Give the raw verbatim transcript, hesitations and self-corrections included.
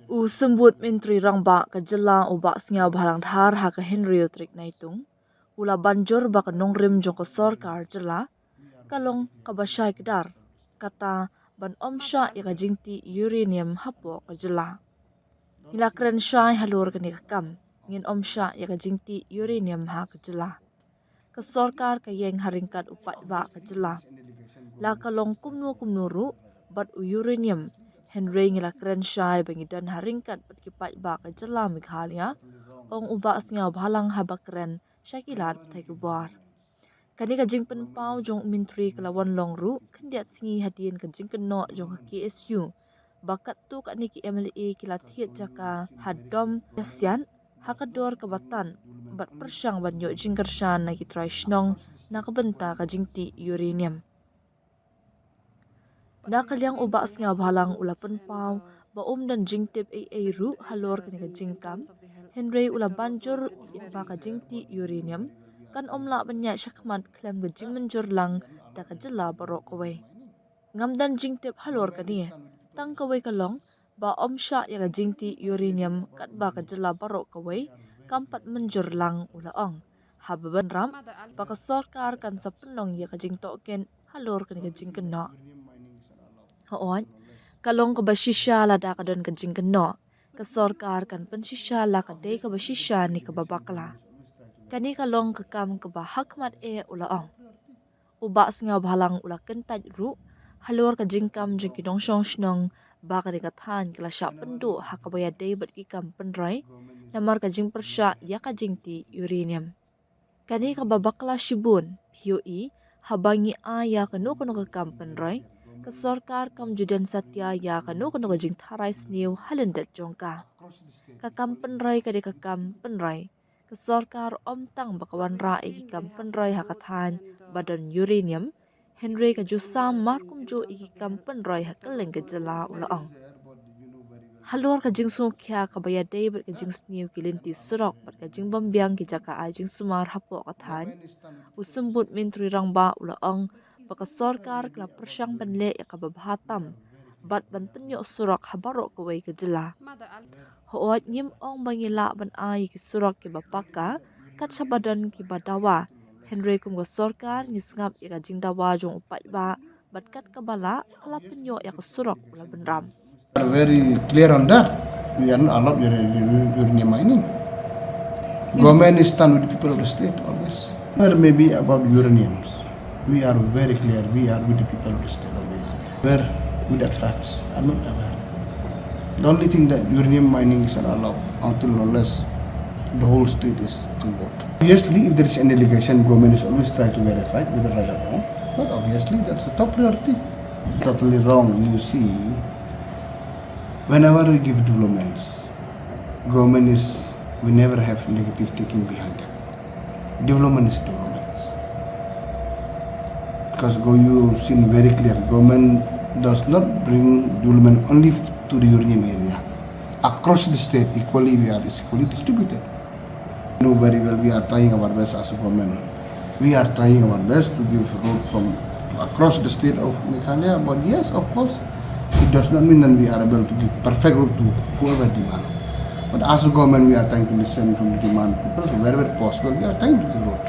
U Symbud Myntri Rangbah ka jylla u Bah Sniawbhalang Dhar ha ka hynriew tarik Naitung u la ban jur ba ka nongrim jong ka sorkar jylla ka long kaba shai kdar, kata ban ym shah ïa ka jingtih uranium hapoh ka jylla. Ngi la kren shai halor kane ka kam, ngin ym shah ïa ka jingtih uranium ha ka jylla. Ka sorkar ka ïeng ha ryngkat u paidbah ka jylla. La ka long kumno kumno ruh bad u uranium, hynrei ngi la kren shai ba ngi don ha ryngkat bad ki paidbah ka jylla Meghalaya, ong u Bah Sniawbhalang haba kren sha ki lad pathai khubor. Kane ka jingpynpaw jong u Myntri ka la wan long ruh khyndiat sngi hadien ka jingkynnoh jong ka K S U ba katto katne ki M L A ki la thied jaka ha dom ïasiat ha ka dor kaba tan bad pyrshang ban ïoh jingkyrshan na ki trai shnong na ka bynta ka jingtih uranium. Na ka liang u Bah Sniawbhalang u la pynpaw ba um don jingtip ei ei ruh halor kane ka jingkam, hynrei u la ban jur ba ka jingtih uranium kan ym lah ban ïaid shakhmat khlem ka jingmynjur lang da ka jylla baroh kawei. Ngam don jingtip halor kane, tang kawei ka long ba ym shah ïa ka jingtih uranium katba ka jylla baroh kawei kam pat mynjur lang, u la ong. Haba bynrap ba ka sorkar kan sa pynlong ïa ka jingtohkit halor kane ka jingkynnoh. Hooid, ka long kaba shisha lada ka don ka jingkynnoh, ka sorkar kan pynshisha la ka dei kaba shisha ne kaba bakla. Kane ka long ka kam kaba hakhmat eh, u la ong. U Bah Sniawbhalang u la kyntait ruh halor ka jingkam jong ki nongshong shnong ba kane ka thaiñ ka la shah pynduh ha kaba ïadei bad ki kam pynroi namar ka jingpyrshah ïa ka jingtih uranium. Kane kaba bakla shibun, phi ïohi, haba ngi ai ïa kano kano ka kam pynroi, ka sorkar kam ju don satia ïa kano kano ka jingtharai sniew ha lyndet jong ka. Ka kam pynroi ka dei ka kam pynroi. Ka sorkar ym tang ba ka wanrah ïa ki kam pynroi ha ka thaiñ ba don uranium, hynrei ka ju sam mar kumjuh ïa ki kam pynroi ha kylleng ka jylla, u la ong. Halor ka jingsngewkhia kaba ïadei bad ka jingsniew ki lynti surok bad ka jingbymbiang ki jaka ai jingsumar hapoh ka thaiñ, u Symbud Myntri Rangbah u la ong ba ka sorkar ka la pyrshang ban leh ïa kaba bha tam bad ban pynïoh surok ha baroh kawei ka jylla. Hooid, ngim ong ba ngi lah ban ai ki surok kiba paka kat shaba don kiba dawa, hynrei kum ka sorkar ngi sngap ïa ka jingdawa jong u paidbah bad kat kaba lah ka la pynïoh ïa ka surok, u la bynrap. Are very clear on that. We are not allowed ur- ur- uranium mining. Government is stand with the people of the state always. There may be about uraniums. We are very clear. We are with the people of the state of Meghalaya. Where with that facts? I'm not aware. The only thing that uranium mining is not allowed until unless the whole state is on board. Obviously, if there is any allegation, government is always try to verify whether right or wrong. But obviously, that's the top priority. Totally wrong. You see, whenever we give developments, government is we never have negative thinking behind it. Development is development. Because go you seen very clear, government does not bring development only to the uranium area. Across the state, equally we are equally distributed. You know very well we are trying our best as a government. We are trying our best to give road from across the state of Meghalaya. But yes, of course, it does not mean that we are able to give perfect road to whoever demand. But as a government, we are trying to listen to the demand people. So wherever possible, we are trying to give road.